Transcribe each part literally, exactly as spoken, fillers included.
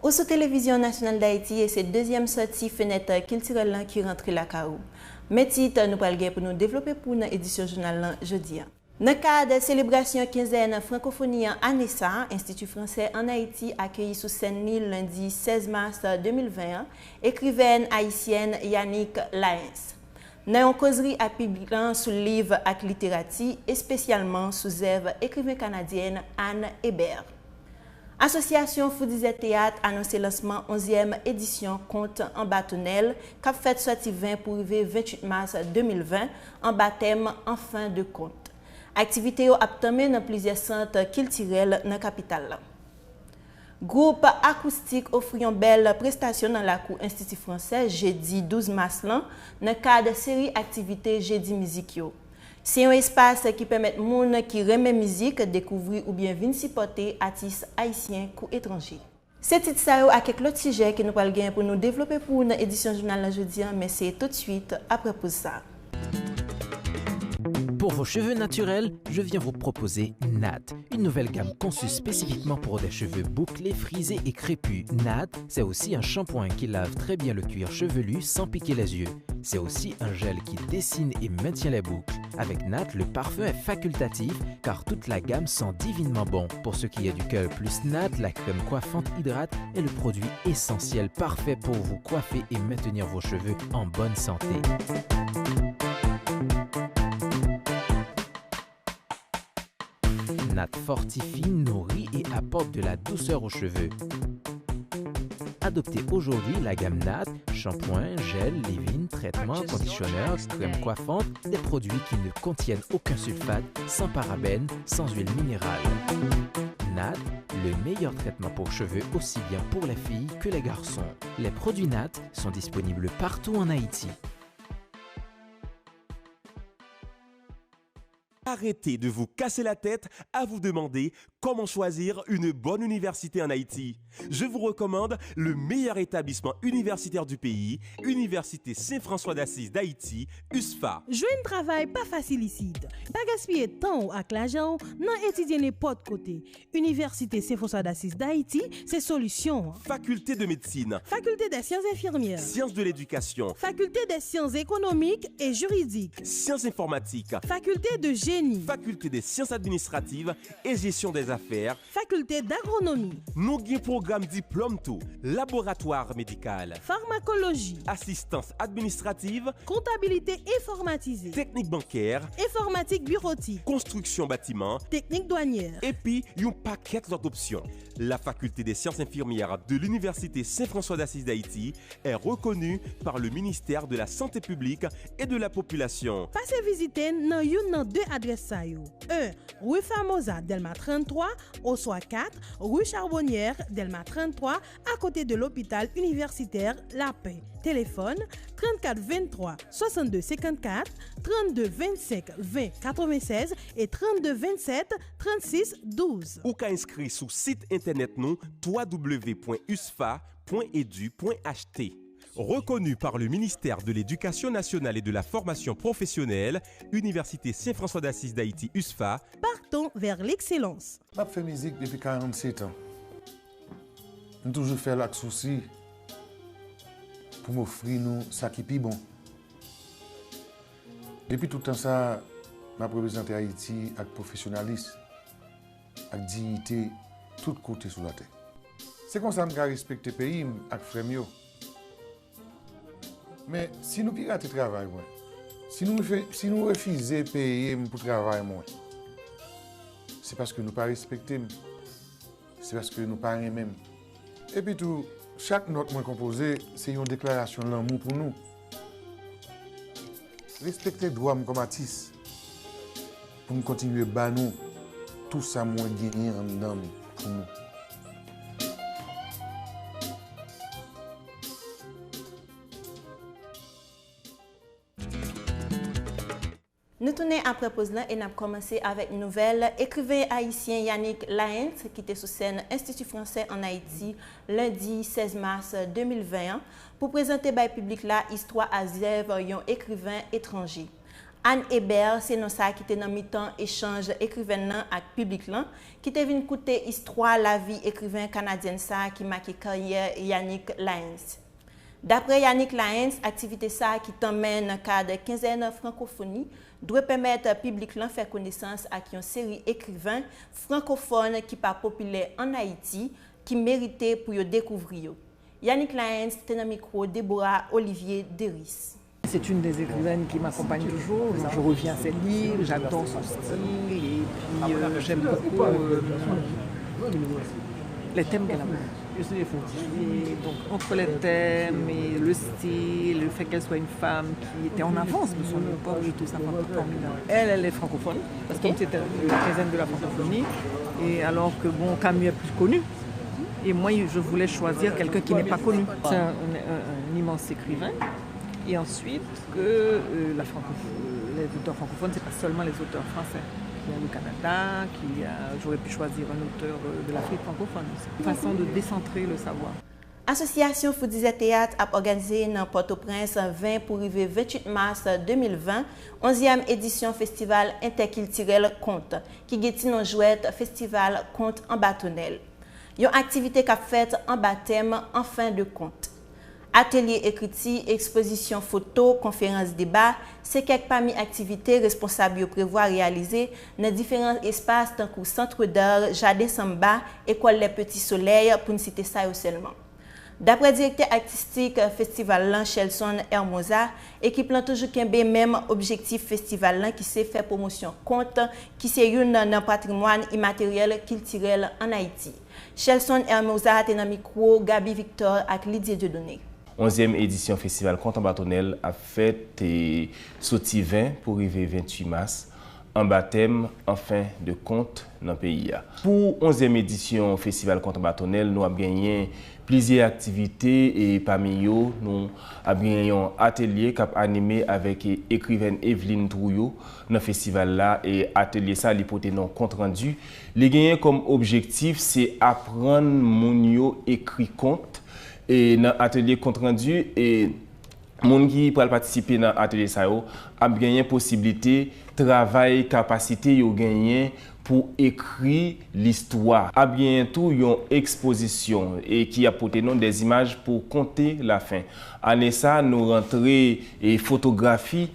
Ou sou Televizyon Nasyonal d Ayiti e se dezyèm sòti fenèt kiltirèl lan ki rantre lakay ou. Men tit nou pral gen pou nou devlope pou w nan edisyon jounal lan jodi a. Nan kad selebrasyon kenzèn frankofoni an ane sa a, Enstiti Fransè ann Ayiti akeyi sou sèn li lendi sèz mas de mil ven an, ekrivèn ayisyèn Yanick Laens. Nan yon kozri ak piblik lan sou liv ak literati, espesyalman sou zèv ekriven kanadyèn Anne Hébert. Asosyasyon Foudizè Teyat anonse lansman onzyèm edisyon Kont anba tonèl k ap fèt sòti ven pou rive venntuit mas de mil ven anba tèm An fen de kont. Aktivite yo ap tanmen nan plizyè sant kiltirèl nan kapital la. Gwoup Akoustik ofri yon bèl prestasyon nan lakou Enstiti Fransè jedi douz mas lan nan kad seri aktivite Jedi Mizik yo. Se yon espas ki pèmèt moun ki renmen mizik dekouvri oubyen vin sipòte atis ayisyen kou etranje. Se tit sa yo ak kèk lòt sijè ke nou pral gen pou nou devlope pou ou nan edisyon jounal la jodi a, men se toutswit apre poz sa. Pour vos cheveux naturels, je viens vous proposer Nat, une nouvelle gamme conçue spécifiquement pour des cheveux bouclés, frisés et crépus. Nat, c'est aussi un shampoing qui lave très bien le cuir chevelu sans piquer les yeux. C'est aussi un gel qui dessine et maintient les boucles. Avec Nat, le parfum est facultatif car toute la gamme sent divinement bon. Pour ce qui est du cœur plus Nat, la crème coiffante hydrate est le produit essentiel parfait pour vous coiffer et maintenir vos cheveux en bonne santé. Nat fortifie, nourrit et apporte de la douceur aux cheveux. Adoptez aujourd'hui la gamme Nat, shampoing, gel, leave-in, traitement, conditionneur, crème coiffante, des produits qui ne contiennent aucun sulfate, sans parabènes, sans huile minérale. Nat, le meilleur traitement pour cheveux aussi bien pour les filles que les garçons. Les produits Nat sont disponibles partout en Haïti. Arrêtez de vous casser la tête à vous demander comment choisir une bonne université en Haïti. Je vous recommande le meilleur établissement universitaire du pays, Université Saint François d'Assise d'Haïti, USFA. Jwenn travay pa fasil isit. Pa gaspiye tan w ak lajan w nan etidye nenpòt kote. Université Saint François d'Assise d'Haïti se solisyon an. Faculté de médecine. Faculté des sciences infirmières. Sciences de l'éducation. Faculté des sciences économiques et juridiques. Sciences informatiques. Faculté de génie. Faculté des sciences administratives et gestion des affaires. Faculté d'agronomie. Nou gen pwogram diplòm tou, laboratwa medikal, pharmacologie, assistance administrative, comptabilité informatisée, technique bancaire, informatique bureautique, construction bâtiment, technique douanière, epi yon pakèt lòt opsyon. La Faculté des Sciences Infirmières de l'Université Saint François d'Assise d'Haïti est reconnue par le ministère de la Santé publique et de la Population. Pase vizite n nan youn nan de adrès sa yo. En, rue Famosa, Dèlma tranntwa, oswa kat, rue Charbonnière, Dèlma tranntwa, akote de lopital inivèsitè Lapè. Telefòn, trannkat venntwa, swasannde senkannkat, trannde vennsenk, ven katrevennsèz e trannde vennsèt, trannsis douz. Ou ka enskri sou sit entènèt nou, w w w pwen usfa pwen edu pwen h t. Reconnu par le ministère de l'Éducation nationale et de la Formation professionnelle, Université Saint François d'Assise d'Haïti, USFA. Partons vers l'excellence. M ap fè mizik depi karannsetan. M toujou fè l ak sousi pou m ofri nou sa ki pi bon. Depi tout tan sa a, m ap reprezante Ayiti ak pwofesyonalis, ak diyite tout kote sou latè. Se konsa m ka respekte peyi m ak frè m yo. Men, si nou pirate travay mwen, si nou refi-, si nou refize peye m pou travay mwen, se paske nou pa respekte m, se paske nou pa renmen m. Epi tou, chak nòt mwen konpoze, se yon deklarasyon lanmou pou nou. Respekte dwa m kòm atis, pou m kontinye ba nou tou sa mwen genyen anndan m pou nou. Nou tounen apre poz lan e n ap kòmanse avèk nouvèl ekriven ayisyen Yanick Laens ki te sou sèn Enstiti Fransè ann Ayiti lendi sèz mas de mil ven an pou prezante bay piblik la istwa a zèv yon ekriven etranje. Anne Hébert se non sa ki te nan mitan echanj ekriven nan ak piblik lan, ki te vin koute istwa lavi ekriven kanadyèn sa ki make karyè Yannick Lahens. Daprè Yannick Lahens, aktivite sa ki tanmen nan kad Kenzèn Frankofoni dwe pèmèt piblik lan fè konesans ak yon seri ekriven frankofòn ki pa popilè ann Ayiti, ki merite pou yo dekouvri yo. Yannick Lahens te nan mikwo Deborah Olivier Deris. C'est une des écrivaines qui m'accompagne toujours. Je reviens à ses livres, j'adore son style et puis euh, j'aime beaucoup euh, les thèmes qu'elle aborde. Et donc, entre les thèmes et le style, le fait qu'elle soit une femme qui était en avance de son époque, je trouve ça formidable. Elle, elle est francophone, parce que c'est une quinzaine de la francophonie, et alors que, bon, Camus est plus connu, et moi, je voulais choisir quelqu'un qui n'est pas connu. C'est un, un- un- un immense écrivain, et ensuite, que euh, la franco- les auteurs francophones, c'est pas seulement les auteurs français. Il y a le Canada, qui a, j'aurais pu choisir un auteur euh, de l'Afrique francophone. C'est une façon de décentrer le savoir. Asosyasyon Foudizè Teyat ap òganize nan Pòtoprens ven pou rive venntuit mas de mil ven, onzyèm edisyon Festival Entèkiltirèl Kont, ki gen ti non jwèt Festival Kont Anba Tonèl. Yon aktivite k ap fèt anba tèm An fen de kont. Atelye ekriti, ekspozisyon foto, konferans deba, se kèk pami aktivite responsab yo prevwa reyalize nan diferan espas tankou Centre d'Art, Jaden Sanba, École Les Petits Soleils, pou n site sa yo sèlman. Daprè direktè atistik festival lan, Shelson Hermosa, ekip lan toujou kenbe menm objektif festival lan ki se fè pwomosyon kont, ki se youn nan patrimwàn imateryèl kiltirèl ann Ayiti. Shelson Hermosa te nan mikwo Gaby Victor ak Lydie Dieudonné. Onzyèm edisyon Festival Kont Anba Tonèl ap fèt e soti ven pou rive venntuit mas, anba tèm An fen de kont nan peyi a. Pou onzyèm edisyon Festival Kont Anba Tonèl, nou ap genyen plizyè aktivite e pami yo, nou ap genyen yon atelye k ap anime avèk e- ekriven Evelyne Trouillot nan festival la e atelye sa li pote non Kont Randi. Li genyen kòm objektif se aprann moun yo ekri kont e nan atelye Kont Randi e moun ki pral patisipe nan atelye sa yo ap genyen posiblite travay kapasite yo genyen pou ekri listwa. Ap genyen tou yon ekspozisyon e ki ap pote non Des images pour conter la fin. Ane sa, nou rantre e fotografi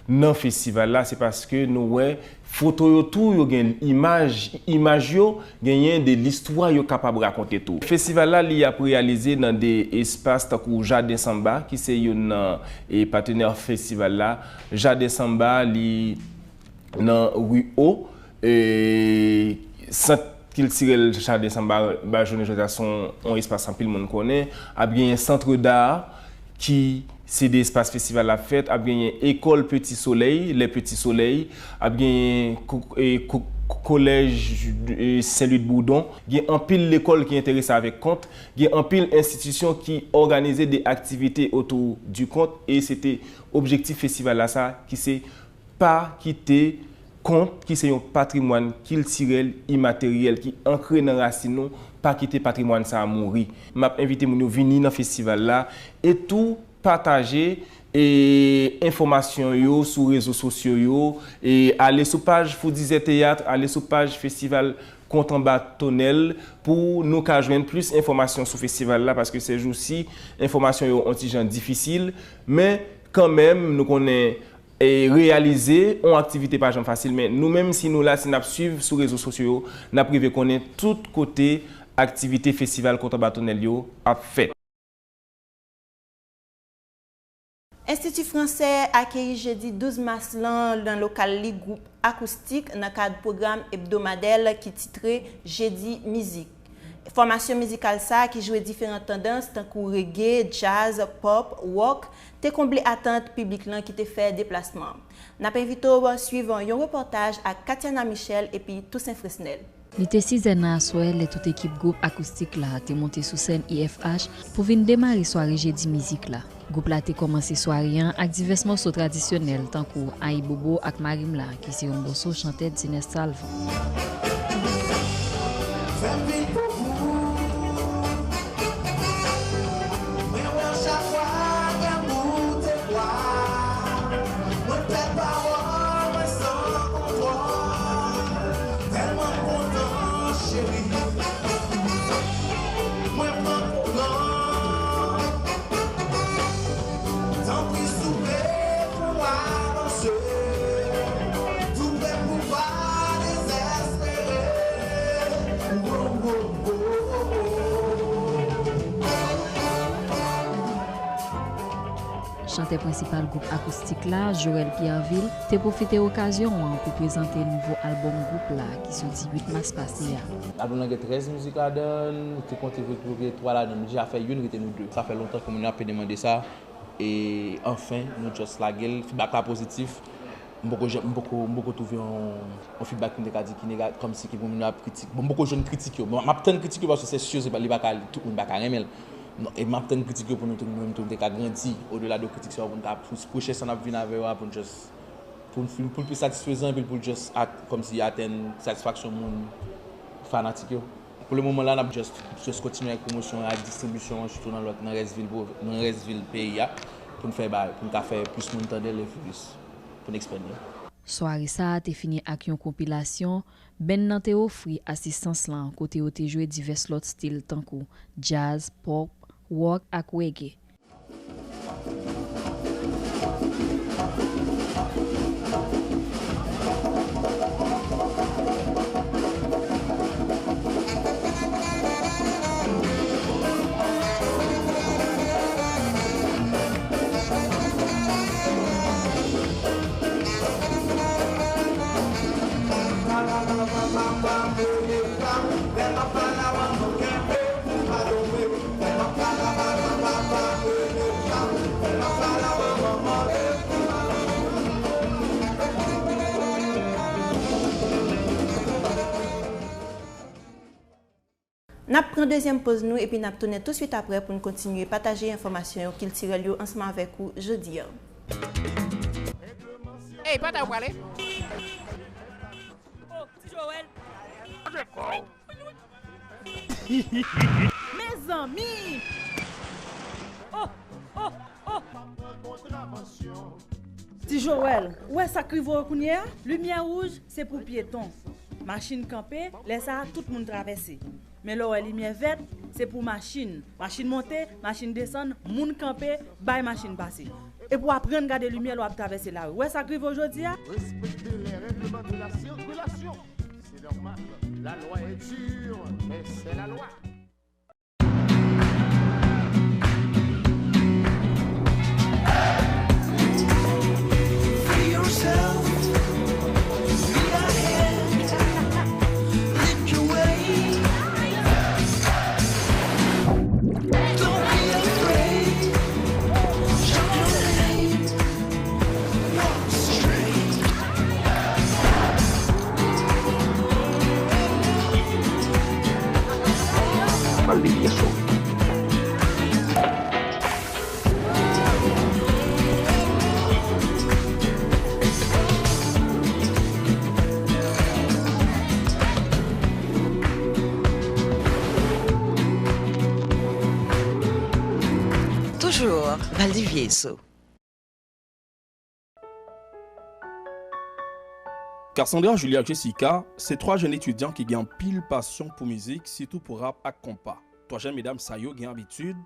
nan festival la, se paske nou wè foto yo tou yo gen imaj, imaj yo genyen de listwa yo kapab rakonte tou. Festival la li ap reyalize nan de espas tankou Jaden Sanba ki se youn nan e patenè festival la. Jaden Sanba li nan ri O, e sant kiltirèl Jaden Sanba ba jounen jodi a se yon espas anpil moun konnen. Ap genyen Centre d'Art ki se de espas festival la fèt, ap genyen École Petit Soleil, Les Petits Soleils, ap genyen ko- e ko- kolèj e Saint Louis de Bourdon. Gen anpil lekòl ki enterese avèk kont, gen anpil enstitisyon ki òganize de aktivite otou di kont e se te objektif festival la sa ki se pa kite kont ki se yon patrimwàn kiltirèl imateryèl ki ankre nan rasin nou, pa kite patrimwàn sa a mouri. M ap envite moun yo vini nan festival la e tou pataje e enfòmasyon yo sou rezo sosyo yo e ale sou paj Foudizè Teyat, ale sou paj Festival Kont Anba Tonèl pou nou ka jwenn plis enfòmasyon sou festival la paske sèjousi enfòmasyon yo on ti jan difisil, men kanmenm nou konnen e reyalize on aktivite pa janm fasil, men nou menm si nou la, si n ap swiv sou rezo sosyo yo, n ap rive konnen tout kote aktivite festival Kont Anba Tonèl yo ap fèt. Enstiti Fransè akeyi jedi douz mas lan nan lokal li gwoup Akoustik nan kad pwogram ebdomadè l ki titre Jedi Mizik. Fòmasyon mizikal sa a ki jwe diferan tandans tankou rege, djaz, pòp, wòk, te konble atant piblik lan ki te fè deplasman an. N ap envite w swiv yon repòtaj ak Katiana Michel epi Toussaint Fresnel. Li te sizè nan aswè lè tout ekip gwoup Akoustik la te monte sou sèn I F H pou vin demare sware Jedi Mizik la. Gwoup la te kòmanse sware an ak divès mòso tradisyonèl tankou Ayibobo ak Marimla ki se yon mòso chantè Dinès Salvan. Mwen wè w chak fwa, tankou te vwa. Mwen pèd pawòl, Chantè prensipal gwoup akoustik la, Joël Pierreville, te pwofite okazyon an pou prezante nouvo albòm gwoup la ki soti uit mas pase a. Albòm nan gen trèz mizik ladan l, ou te konte pou gen twa ladan l, nou deja fè youn, rete nou de. Sa fè lontan ke moun yo ap demande sa, e anfen, nou just lage l, feedback la pozitif. M poko janm, m poko, m poko twouve yon, yon feedback ki m te ka di ki nega-, kòmsi ki pou moun yo ap kritik. Bon, m poko jwenn kritik yo. Bon, m ap tann kritik yo paske se si se pa, li pa ka, tout moun pa ka renmen l. Non, e m ap tann kritik yo pou nou tou, nou menm tou, nou te ka grandi. Odela de kritik sa yo, pou nou ka pwouche sa n ap vin avè yo a, pou n just, pou n, pou l pi satisfezan, epi pou l just at-, kòmsi atenn satisfaksyon moun, fanatik yo. Pou le moman la, n ap just, just kontinye ak pwomosyon an, ak distribisyon an, sitou nan lòt, nan rès vil, nan rès vil peyi a, pou n fè bay, pou n ka fè plis moun tande l, epi plis pou n ekspande. Sware sa a te fini ak yon konpilasyon, band nan te ofri asistans lan, kote yo te jwe divès lòt stil tankou djaz, pòp, wòk ak reggae. N ap pran dezyèm poz nou epi n ap tounen touswit aprè pou n kontinye pataje enfòmasyon yo kiltirèl yo ansanm avèk ou jodi a. Ey, pa ta ou prale? Oh, ti Joël. Mezanmi! Oh, oh, oh! Ti Joël, ou wè sa k rive w kounye a? Limyè wouj, se pou pyeton. Machin kanpe, lè sa a, tout moun travèse. Men lè w wè limyè vèt, se pou machin. Machin monte, machin desann, moun kanpe, bay machin pase. E pou w aprann gade limyè lè w ap travèse lari. Ou wè sa k rive w jodi a? Respectez les règlements de la circulation. C'est normal. La loi est dure, mais c'est la loi. Free yourself. Be ahead. Lead your way. Don't be afraid. Show your name. Val di vye so. Toujou, Val di vye so. Cassandra, Julie ak Jessica se twa jèn etidyan ki gen anpil pasyon pou mizik, sitou pou rap ak konpa. Twa jèn medam sa yo gen abitid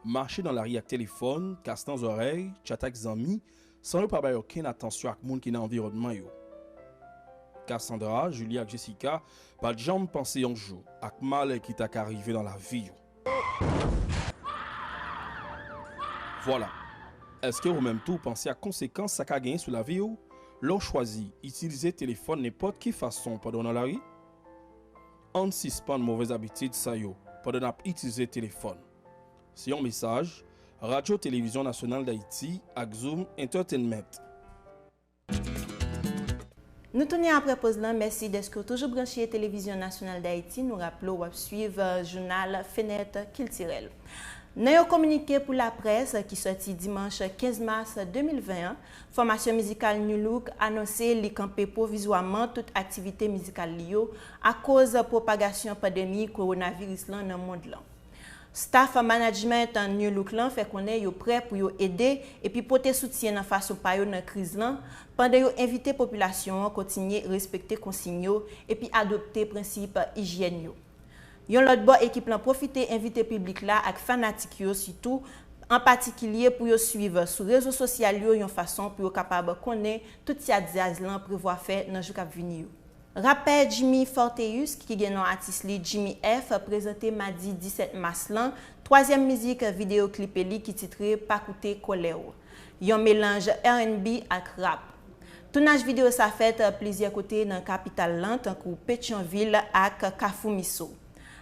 mache nan lari ak telefòn, kas nan zòrèy, tchat ak zanmi, san yo pa bay okenn atansyon ak moun ki nan anviwònman yo. Cassandra, Julie ak Jessica pa t janm panse yon jou ak malè ki ta ka rive nan lavi yo. Vwala. Èske ou menm tou w panse ak konsekans sa ka genyen sou lavi w lè w chwazi itilize telefòn nenpòt ki fason pandan w nan lari? Ann sispann movèz abitid sa yo pandan n ap itilize telefòn. Se yon mesaj Radyo Televizyon Nasyonal Dayiti ak Zoom Entertainment. Nou tounen apre poz lan. Mèsi dèske w toujou branche Televizyon Nasyonal Dayiti. Nou raple w w ap swiv, euh, jounal Fenèt Kiltirèl. Nan yon kominike pou laprès ki sòti dimanch kenz mas de mil ven an, fòmasyon mizikal New Look anonse li kanpe pwovizwaman tout aktivite mizikal li yo akoz pwopagasyon pandemi kowonaviris lan nan mond lan. Staff management New Look lan fè konnen yo prè pou yo ede epi pote soutyen nan fason pa yo nan kriz lan, pandan yo envite popilasyon an kontinye respekte konsiy yo epi adopte prensip ijyèn yo. Yon lòt bò, ekip lan pwofite envite piblik la ak fanatik yo sitou, an patikilye pou yo swiv sou rezo sosyal yo yon fason pou yo kapab konnen tout sa djaz lan prevwa fè nan jou k ap vini yo. Rapè Jimmy Forteus, ki gen non atis li Jimmy F, prezante madi disèt mas lan twazyèm mizik videyo klipe li ki titre Pa Koute Kòlè W. yon melanj R and B ak rap. Tounaj videyo sa fèt plizyè kote nan kapital lan, tankou Petyonvil ak Kafou Miso.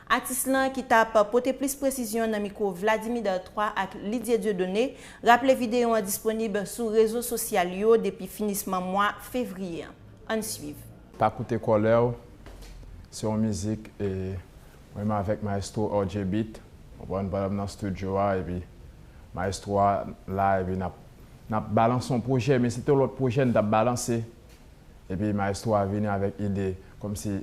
Atis lan ki t ap pote plis presizyon nan mikwo Vladimir Dartois ak Lydie Dieudonné raple videyo an disponib sou rezo sosyal yo depi finisman mwa fevriye an. Ann swiv. Pa koute kòlè w, se yon mizik e mwen menm avèk Maestro R J Beat, konprann, pandan m nan estidyo a, epi Maestro a la, epi n ap, n ap balanse yon pwojè, men se te yon lòt pwojè n t ap balanse. Epi Maestro a vini avèk ide, kòmsi,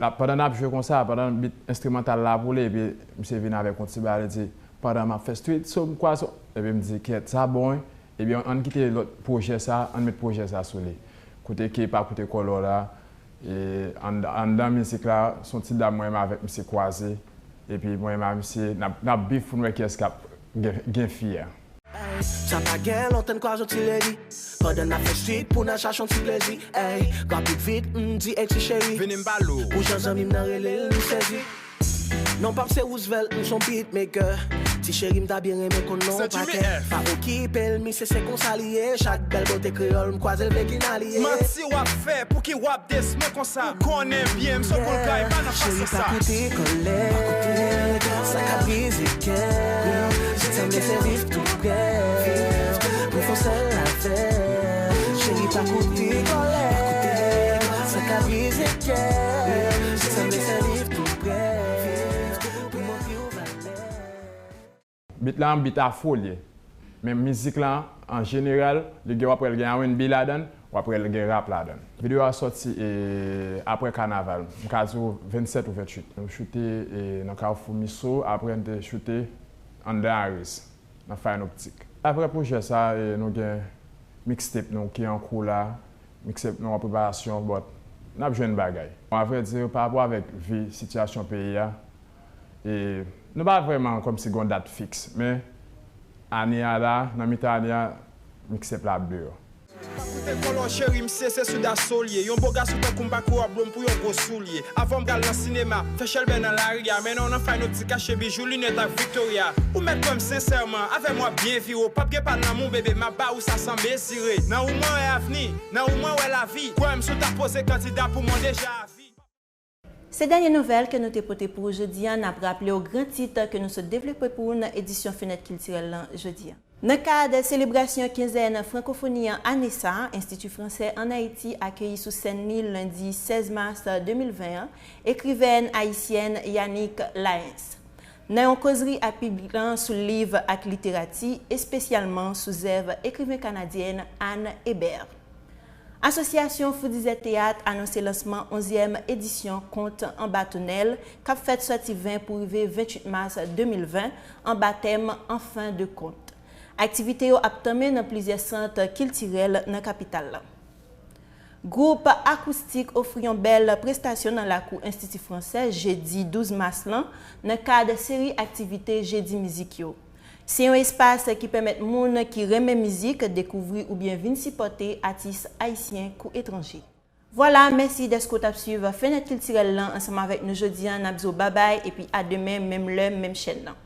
la, pandan n ap jwe konsa, pandan beat enstrimantal la ap woule, epi misye vini avèk yon ti bagay, li di, pandan m ap fè street, so m kwaze, epi m di, kèt, sa bon, wi. Ebyen, ann kite lòt pwojè sa, ann met pwojè sa sou li. Kote ke pa koute kòlè w la, e, ann-, anndan mizik la, se yon ti dam mwen menm avèk misye kwaze, epi mwen menm ak misye, n ap, n ap beef pou n wè kiyès k ap gen, gen fi a. Sa pa gen lontan n kwaze yon ti ledi. Pandan n ap fè street pou n al chache yon ti plezi. Ey, rapid vit, m di, ey, ti cheri. Vini m pale w. Pou jan zanmi m nan rele l, m sezi. Non pa m se Roosevelt, m se yon beatmaker. Ti cheri m ta byen renmen konn non w pa kè. Pa okipe l, misye se konsa li ye. Chak bèl bote kreyòl m kwaze l vle kin aliye. Manti w ap fè, pouki w ap diss mwen konsa? Ou konnen byen, m se yon boul gay, pa nan fas sa. Cheri pa koute kòlè, sa ka brize kè. Jis ann lese viv tou prè. Pou fè sèl afè. Cheri pa koute kòlè, sa ka brize kè. Jis ann lese viv tou prè. Pou montre w valè. Beat la, yon beat afro l ye. Men mizik la, an jeneral, li gen, w ap wè l gen R and B ladan l, w ap wè l gen rap ladan l. Videyo a sòti, e, apre kanaval, m ka di w vennsèt ou venntuit. Nou choute, e, nan Kafou Miso, apre n te choute anndan Aris, nan Fine Optique. Apre pwojè sa, e, nou gen mixtape nou ki an kou la, mixtape nou an preparasyon, but n ap jwenn bagay. Bon, avrèdi, pa rapò avèk vi, sitiyasyon peyi a, e nou pa vrèman kòmsi gen yon dat fiks, men ane a la, nan mitan ane a, mixtape la ap deyò. Pa koute kòlè w cheri, misye se sou daso l ye. Yon bo gason tankou m pa kwè w ap blo m pou yon gwo soulye. Avan m pral nan sinema, fè chèlbè nan lari a. Men non, nan Fine Optique, achte bijou, linèt ak Victoria. Ou mèt kwè m sensèman, avè m w ap byen vire, w p ap gen pa lanmou, bebe, m ap ba ou sa san mezire. Nan ou mwen wè avni, nan ou mwen wè lavi. Kwè m, si w ta poze kandida pou mwen deja avi. Se dènye nouvèl ke nou te pote pou ou jodi a. N ap raple w gran tit ke nou sot devlope pou ou nan edisyon Fenèt Kiltirèl lan jodi a. Nan kad selebrasyon kenzèn frankofoni an ane sa a, Enstiti Fransè ann Ayiti akeyi sou sèn li lendi sèz mas de mil ven an, ekriven ayisyèn Yanick Laens. Nan yon kozri ak piblik lan sou liv ak literati, espesyalman sou zèv ekriven kanadyèn Anne Hébert. Asosyasyon Foudizè Teyat anonse lansman onzyèm edisyon Kont Anba Tonèl k ap fèt sòti ven pou rive venntuit mas de mil ven anba tèm An fen de kont. Aktivite yo ap tanmen nan plizyè sant kiltirèl nan kapital la. Gwoup Akoustik ofri yon bèl prestasyon nan lakou Enstiti Fransè jedi douz mas lan nan kad seri aktivite Jedi Mizik yo. Se yon espas ki pèmèt moun ki renmen mizik dekouvri oubyen vin sipòte atis ayisyen kou etranje. Vwala, mèsi dèske w t ap swiv Fenèt Kiltirèl lan ansanm avèk nou jodi a. N ap di w babay epi a demen, menm lè, menm chèn nan.